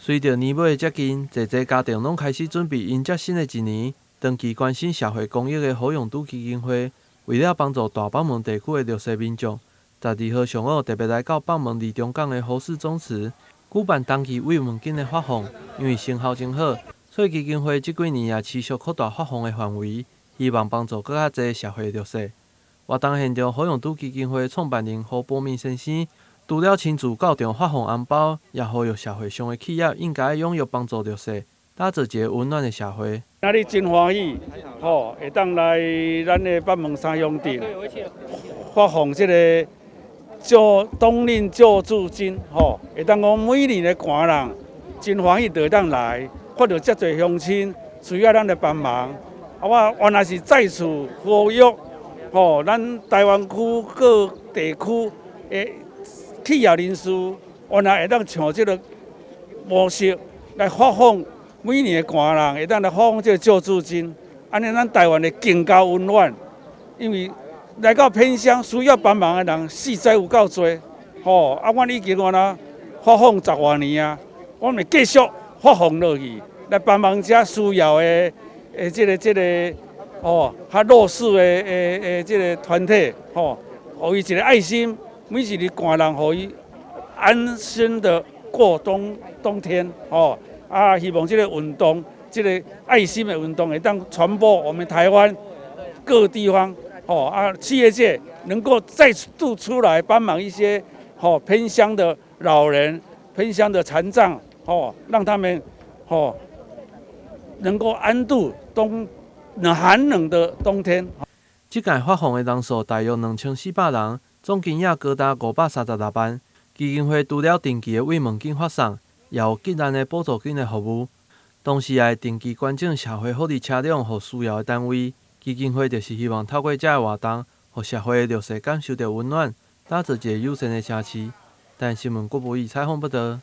隨著年尾的接近，濟濟家庭攏開始準備迎接新的一年。長期關心社會公益的好用都基金會，為了幫助大北門地區的弱勢民眾，12號上午特別來到北門里中港的侯氏宗祠，舉辦冬季慰問金的發放。因為成效真好，所以基金會這幾年也持續擴大發放的範圍，希望幫助閣較濟社會弱勢。活動現場，好用都基金會創辦人胡波明先生，除了親自到場發放紅包，也呼籲社會上的企業應該踴躍幫助弱勢，打造一个溫暖的社會。今日真歡喜，吼，會當來咱的北門三鄉鎮發放這个救冬令救助金，吼，會當講每年的寒人真歡喜，就會當來，看著遮濟鄉親需要咱來幫忙。啊，我原來是再次呼籲，吼，咱台灣區各地區的企業人士，原來會當像這个模式來發放每年的寒人，會當來發放這个救助金，按呢咱台灣會更加溫暖。因為來到偏鄉需要幫忙的人實在有夠濟，吼！啊，阮已經原來發放十外年啊，我們會繼續發放落去，來幫忙遮需要的這个吼，較弱勢的這个團體，吼，予伊一个愛心，每一个寒人，予伊安心的過冬天，吼！啊，希望這个運動，這个愛心的運動會當傳播我們台灣各地方，吼啊，企業界能夠再度出來幫忙一些吼偏鄉的老人、偏鄉的殘障，吼，讓他們吼能夠安度冬寒冷的冬天。這屆發放的人數大約2400人，總金額高達536萬。基金會除了定期的慰問金發送，也有急難的補助金的服務，同時也會定期捐贈社會福利車輛予需要的單位。基金會就是希望透過這个活動，予社會的弱勢感受著溫暖，打造一个友善的城市。台灣新聞郭博義採訪報導。